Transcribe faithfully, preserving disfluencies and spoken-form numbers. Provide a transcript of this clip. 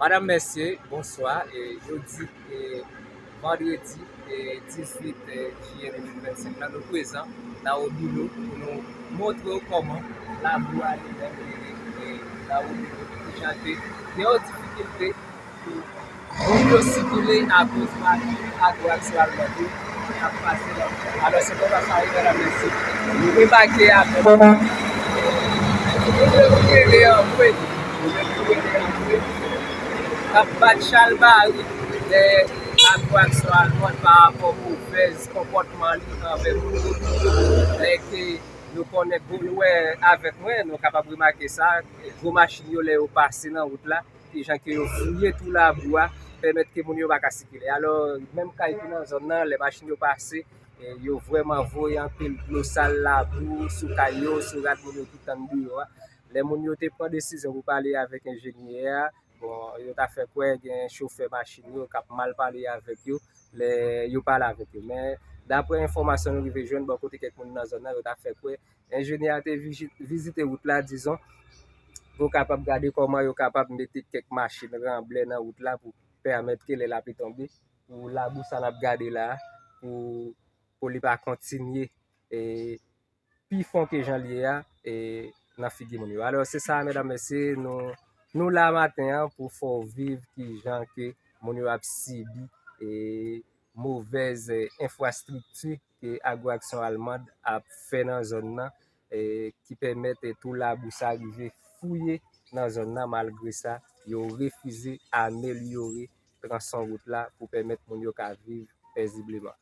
Madanm, mesye, bonswa. E jodi, e vandredi, e dizuit, e jiyè de mil vennsenk la, nou prezan nan Obilo pou nou montre w kòman labou a li menm li ye, e nan Obilo, ki jan ke gen yon difikilte pou moun yo sikile akoz machin Agro Aksyon Almand yo k ap pase la. Alò, se konsa sa ye, madanm, mesye. Nou debake avèk moun yo ki rele antre, moun yo ki rele antre, k ap bat chalbari dèyè Agro Aksyon Almand pa rapò movèz konpòtman li anvè moun yo. Lè ke nou konnen, nou wè avèk mwen, nou kapab remake sa, gwo machin yo lè yo pase nan wout la, ki jan ke yo fouye twou labou a, pèmèt ke moun yo pa ka sikile. Alò, menm kay ki nan zòn nan, lè machin yo pase, e, yo vrèman voye anpil dlo sal, labou sou kay yo, sou rad moun yo ki tann deyò a. Lè moun yo te pran desizyon pou pale avèk enjenyè a, bon, yo ta fè kwè gen chofè machin yo k ap mal pale avèk yo lè yo pale avèk yo. Men, daprè enfòmasyon nou rive jwenn bò kote kèk moun nan zòn nan, yo ta fè kwè enjenyè a te viji-, vizite wout la, dizon, pou kapab gade kòman yo kapab mete kèk machin ranblè nan wout la pou pèmèt ke lè lapli tonbe, pou labou sa n ap gade la, pou, pou li pa kontinye, e, pi fon ke jan l ye a, e, nan figi moun yo. Alò, se sa, medam, mesye, nou, nou la maten an pou fè w viv ki jan ke moun yo ap sibi, e, movèz, e, enfrastrikti ke Agro Aksyon Almand ap fè nan zòn nan, e, ki pèmèt, e, twou labou sa rive fouye nan zòn nan. Malgre sa, yo refize amelyore transon wout la pou pèmèt moun yo ka viv pezibleman.